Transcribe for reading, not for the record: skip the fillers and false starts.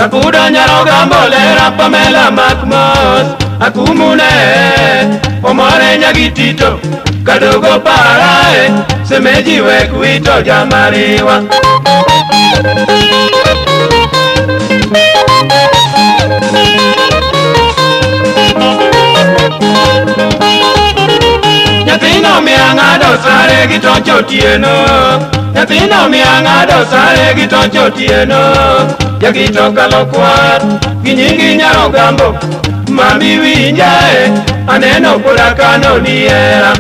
Kapudo nyarogambo lera Pamela mak mos akumune omore nyagitito kadogo parae semeji wek wito jamariwa. Nyathino miya ng'ado sare gi toch otieno. Nyathino miya ng'ado sare gi toch otieno. Jagito kalo kwar gi nyingi nyarogambo. Mami winjae aneno koda kano ni hera.